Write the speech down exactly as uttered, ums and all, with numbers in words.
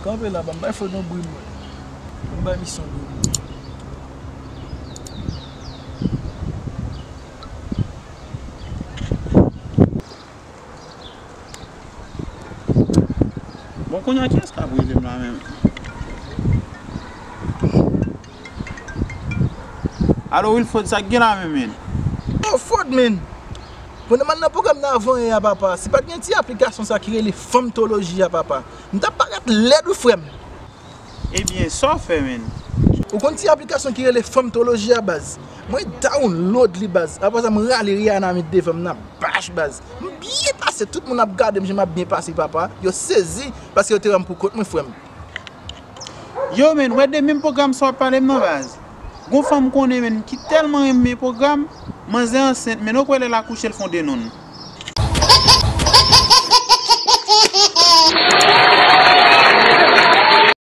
Kanpe la, ban m bay Fod yon bri mwen. Ban m bay misye yon bri mwen. Bon, kounye a, kiyès k ap rele m la menm? Alo, Wilford, sa k gen la menm, men? Oh, Ford, men! Pandan m nan pwogram nan avan yè a, papa, si pa t gen ti aplikasyon sa ki rele Fanmtoloji a, papa, m t ap parèt lèd, wi, frè m. Ebyen, sa w fè, men? Ou konn ti aplikasyon ki rele Fanmtoloji a, baz? Mwen download li, baz. Apre sa, m rale Rihanna met devan m nan bach, baz. M byen pase, tout moun ap gade m jan m ap byen pase, papa. Yo sezi, paske yo te wè m pou kont mwen, frè m. Yo, men, wè de menm pwogram sa w ap pale m nan, baz. Gon fanm m konnen, men, ki tèlman renmen pwogram, manzè ansent, men, ou kwè lè l akouche, l fè yon denonn.